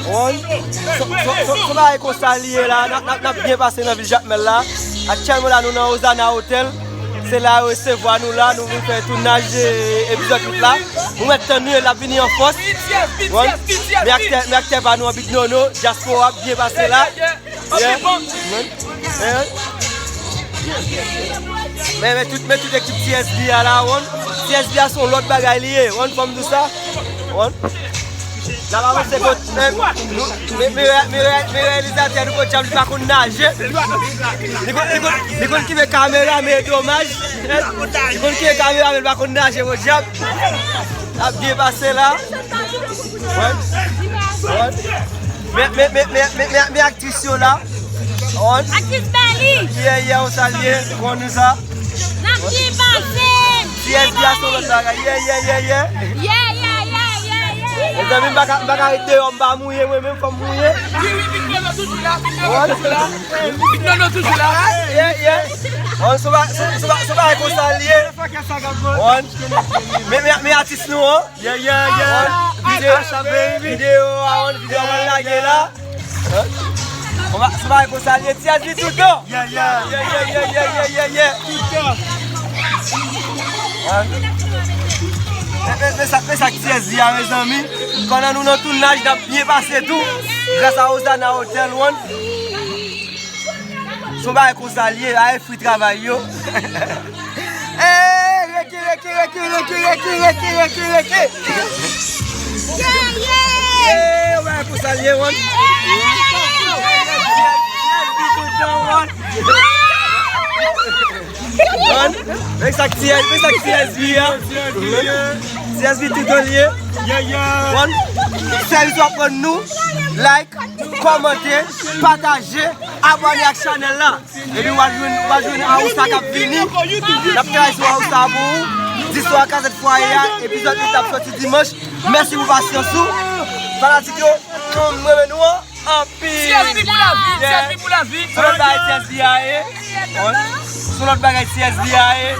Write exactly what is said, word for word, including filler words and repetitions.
Wan, se bagay konsa li ye la, n ap byen pase nan vil Jakmèl la. Aktyèlman la, nou nan Ozana Hotel. Se la yo resevwa nou la, nou vin fè tounaj epizòd uit la. Nou mèt tann nou, l ap vini an fòs. Wan, men aktè, men aktè pa nou an Big Nono, dyaspora ap byen pase la. Yeah. Men, men tout, men tout ekip T S B a la, wan. T S B a se yon lòt bagay li ye, wan, fò m di w sa. Wan. N ap avanse kot, men, nou, men, men, men, men reyalizatè nou podyab li pa konn naje. Li konn, li konn, li konn kenbe kamera, men domaj. Li konn kenbe kamera, men li pa konn naje podyab. N ap byen pase la. Wan. Wan. Men, men, men, men, men, men, men aktris yo la. Wan. Aktris Bèli. Yeah, yeah, ou salye, konn nou sa. N ap byen pase. T S B a se yon lòt bagay. Yeah, yeah, yeah, yeah. Yeah, yeah, yeah, yeah, yeah. Mezanmi, m pa ka, m pa ka ret deyò, m pa mouye, mwen menm, fò m mouye. Wi, wi, Big Nono toujou la, Big Nono toujou la. Big Nono toujou la. Yeah, yeah. Wan, se pa, se, se pa, se pa konsa l ye. Wan. Men, men, men atis nou an. Yeah, yeah, yeah. Wan. Videyo, Asha, baby. Videyo a, wan, videyo a, wan lage la. Hein? Ou pa, se pa konsa l ye, T S B toutan. Yeah, yeah. Yeah, yeah, yeah, yeah, yeah, yeah, yeah. Toutan. Hein? Men, men, men sa, men sa k T S B a, mezanmi. Pandan nou nan tounaj, n ap byen pase tou. Gras a Ozana Hotel, wan. Se yon bagay konsa l ye, a fwi travay yo. Eh, reke, reke, reke, reke, reke, reke, reke, reke. Yeah, yeah. Eh, yon bagay konsa l ye, wan. Yeah, yeah, yeah, yeah, yeah. T S B toutan, wan. Wan, men sa k T S, men sa k T S B a. T S B toutan l ye. Yeah, yeah. Wan, sèvis w ap rann nou, like, kòmante, pataje, abòne ak chanèl la. Epi w a jwenn, w a jwenn Awousa k ap vini. N ap travay sou Awousa pou ou. Dis ou a Kazèt Fwaye a, epizòd uit ap sòti dimanch. Mèsi pou pasyans ou. Fanatik yo, m renmen nou an anpil. T S B pou lavi, T S B pou lavi. Se lòt bagay T S B a ye. Se lòt bagay T S B a ye.